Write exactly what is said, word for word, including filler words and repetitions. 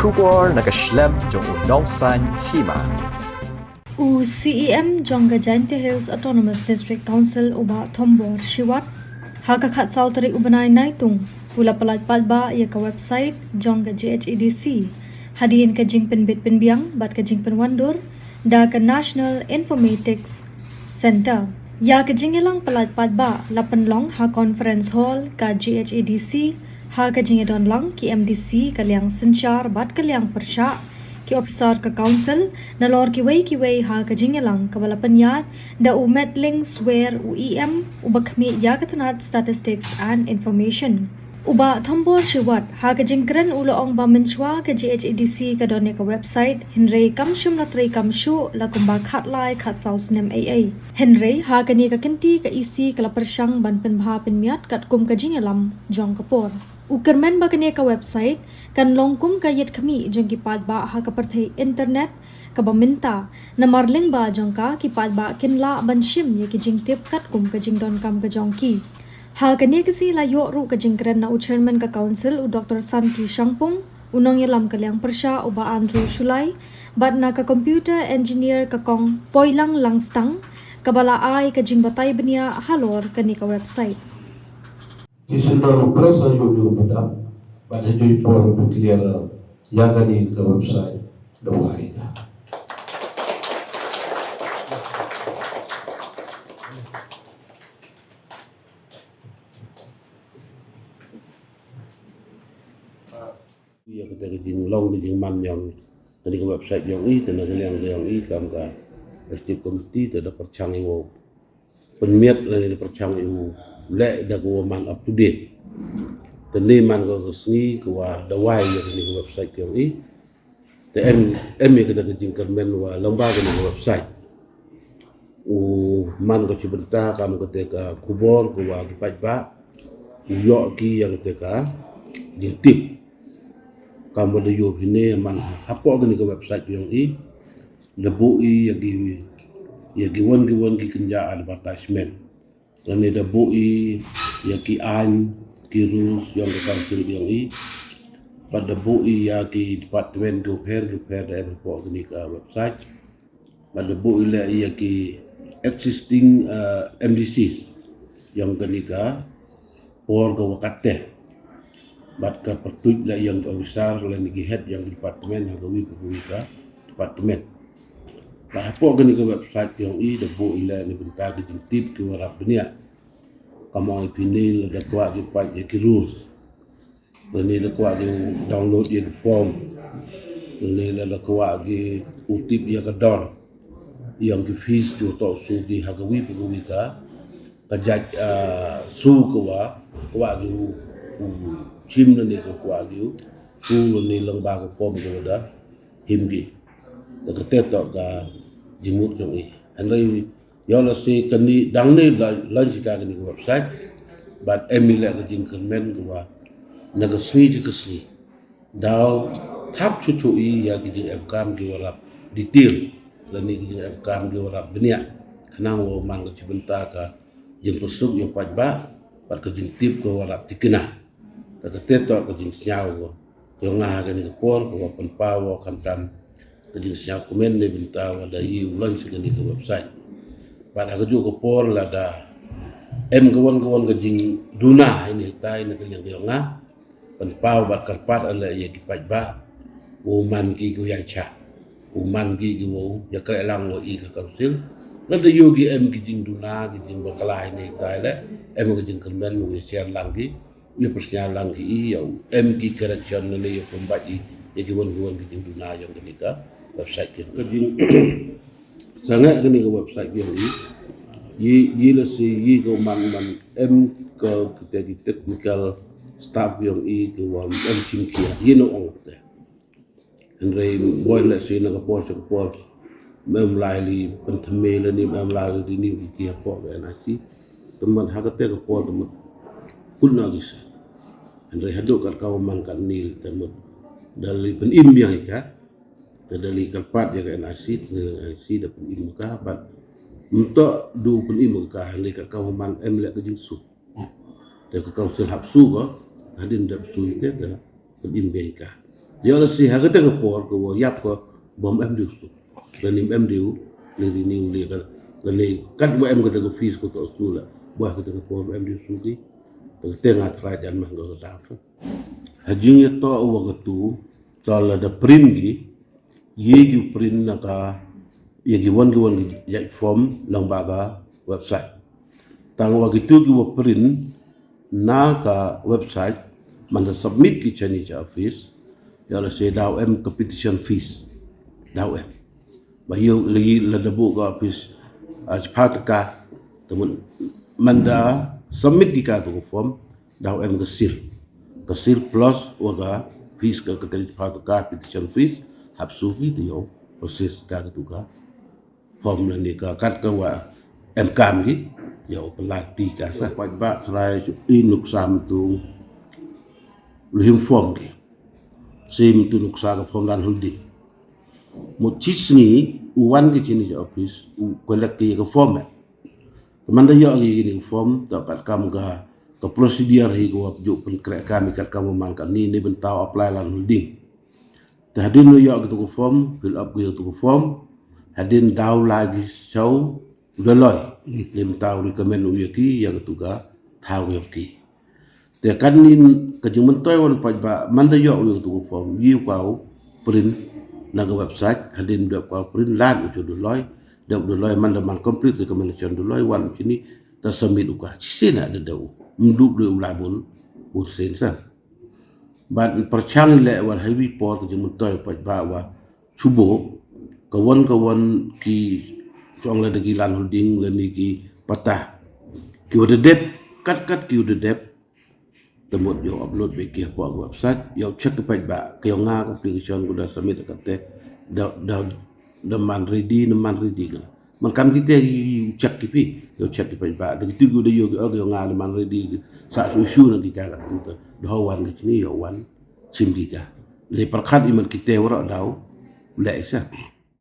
Khubor na ka shlem jong u nongsaiñ hima. U C E M jong ka Jaintia Hills Autonomous District Council, u Bah Thombor Shiwat, ha ka khatsaw tarik u bnai Naitung, u la pyllait paidbah ïa ka website jong ka G H A D C hadien ka jingpynbit pynbiang bad ka jingpynwandur da ka National Informatics Centre. Ïa ka jingïalang pyllait paidbah la pynlong ha Conference Hall ka G H A D C, ha ka jingïadon lang ki M D C ka liang synshar bad ka liang pyrshah, ki ophisar ka Council, nalor kiwei kiwei ha ka jingïalang kaba la pynïaid da u Metling Swer, u E M uba khmih ïa ka tnat Statistics and Information. U Bah Thombor Shiwat, ha ka jingkren u la ong ba mynshuwa ka G H A D C ka don ïa ka website, hynrei kam shym la treikam shuh la kumba khatlai khatsaw snem ei ei. Hynrei ha kane ka kynti ka E C ka la pyrshang ban pynbha pynmiat katkum ka jingïalam jong ka por. U kyrmen ba kane ka website kan long kum ka ïit khmih jong ki paidbah ha ka pyrthei internet kaba mynta, namar lyngba jong ka ki paidbah kin lah ban shim ïa ki jingtip katkum ka jingdonkam ka jong ki. Ha kane ka sngi la ïoh ruh ka jingkren na u Chairman ka Council, u Doctor Sanki Shangpung, u nongïalam ka liang pyrshah, u Bah Andrew Shullai, bad na ka Computer Engineer ka Kong Poilang Langstang, kaba la ai ka jingbatai bniah halor kane ka website. Ki sendal press ayo ni upada, bad ayo ipor bi clear ïa kane ka website da wai ka. Ïa kata ka jinglong ka jingman jong kane ka website jong i, te na ka liang jong i kam ka executive committee te da pyrshang i wow pynmiat lane da pyrshang i u leh da ka wa man up to date. Te ni man ka, ka sngi ka wa da wai ïa kane ka website jong i. Te em, em ïa kata ka jingkyrmen wa lyngba kane ka website u man ka shi bynta kam kata ka khubor ka wa ki paidbah u ïoh ki ïa kata ka jingtip. Kam wa da ïoh phi ne man hapoh kane ka website jong i, da buh i ïa ki, ïa ki wan ki wan ki kynja advertisement. Lane da buh i ïa ki aiñ, ki rules jong ka council jong i. Bad da buh i ïa ki department ki pher ki pher da em hapoh kane ka website. Bad da buh i leh ïa ki existing, eh, M D Cs jong kane ka por ka wa kat te. Bad ka pyrtuid leh ïa ki officer lane ki head ïa ki department ha ka wi pa ka wi ka department. Bad hapoh kane ka website jong i da buh i leh na bynta ki jingtip ki wa rap bniah. Kam ong i phi ne lada kwah ki peit ïa ki rules, lane lada kwah ki download ïa ki form, lane lada kwah ki u tip ïa ka dor ïa ki fees ki wa toh siew ki ha ka wi pa ka wi ka, ka jait, ah, siew ka wa kwah ki u, u shim lane ka kwah ki u siew lane lyngba ka form ka wa da him ki. Da kata toh ka jingmut jong i. Hynrei ïoh lehse kane dang ne la, launch ka kane ka website. Bad em i leh ka jingkyrmen ka wa na ka sngi sha ka sngi daw thap shuh shuh i ïa ki jingemkam ki wa rap detail lane ki jingemkam ki wa rap bniah. Khnang wa man ka shi bynta ka jingpyrsuk ïa u paidbah bad ka jingtip ka wa rap tikna. Te kata toh ka jingsngew ka yong nga ha kane ka por ka wa pynpaw wa khamtam ka jingsngew kmen na bynta wa da i u launch kane ka website. Bad ha kajuh ka por lada em ka wan ka wan ka jingduna ha ine tai na ka liang ka yong nga, pynpaw bad kyrpad ale ïa ki paidbah u man ki ki u ïa cha, u man ki ki u ïa kre lang wa i ka council. Lada ïoh ki em ki jingduna ki jingbakla ha ine tai le em ka jingkyrmen u ïa share lang ki, ïa pyrshah lang ki i, ïa em ki correction ne ïa pynbait i ïa ki wan ki wan ki jingduna ïa kane ka website ki. Ka jing sangeh kane ka website ki i, i, i lehse i ka man man em ka kita ki technical staff yong i ki wa em chim kia i no ong te. Hynrei boi lehse na ka por sha ka por mem lai li pynthymmai lane mem lai li ni ki hapoh ka N I C. Te mut ha kata ka por te mut kut na ki sa. Hynrei haduh kat ka wa man kat ni te mut da li pynim biang i ka. Te da li kyrpad ïa ka N I C, te N I C da pynim ka bad mynta du pynim ka, hynrei kat ka wa man em leh ka jingsu. Te ka council hap su ka, hadien dep su te da pynim biang i ka. Ïoh lehse ha kata ka por ka wa ïap ka bym em dei u suk. Lane em dei u, lane renew lane ka, lane katba em kata ka fees ka toh suk la. Ba ha kata ka por em dei u suk ki. Kata nga try jan mah ka daw. Ha jingïatoh wa katu, to lada print ki, ïa ki print na ka, ïa ki wan ki wan ki ïa form lang ba ka website. Tang wa kitu ki wa print na ka website, man da submit ki shane sha office, ïoh lehse daw em ka petition fees. Daw em. Ba ïoh lagi lada buh ka office, ah, shiphew tyngka, te man, man da submit ki katu ka form, daw em ka seal. Ka seal plus wa ka fees ka, ka tang shiphew tyngka petition fees, hap siew ki te ïoh process ka katu ka form lane ka kat ka wa em kam ki, ïoh pynlait ti ka sa. Paidbah trai shu i nuksa mynta u lehim form ki. Same tu nuksa ka form land holding. Mut shi sngi u wan ki shane sha office, u collect ki ka form eh. Te man da ïoh ki kine ki form, to katkam ka, ka procedure hi ka wa ju pynkhreh kam hi katkam wa man kane, ne ban daw apply land holding. Te hadien u ïoh katu ka form, fill up katu ka form, hadien daw lai ki sha u Dolloi. Ne ban daw recommend u ïa ki, ïa katu ka thaw ïa ki. Te kane ka jingmyntoi wan paidbah, man da ïoh u ïa katu ka form, ïa u ka u print na ka website, hadien dep ka u print, lait u sha u Dolloi, dep u Dolloi, man da man complete recommendation Dolloi, wan u shane, te submit u ka, shisien na da dep u, mdup da u la bun, bun sien sa. Bad pyrshang leh wa ha iwei i por ka jingmyntoi paidbah wa shu buh, ka wan ka wan ki shong lada ki land holding lane ki patta. Ki wa da dep, kat kat ki wa da dep, te mut ïoh upload beit ki hapoh ka website, ïoh check ki paidbah, ka ïoh nga ka application ka da submit kata, da, da, da man ready, da man ready ka. Man kam kita ïoh check ki phi, ïoh check ki paidbah. Da kitu ki wa da ïoh ki, oh, ïoh nga da man ready ki, sa su issue na ki ka katu te. Da wan ki shane ïoh wan, shim ki ka. Lei pyrkhat i man kita waroh daw leh sa.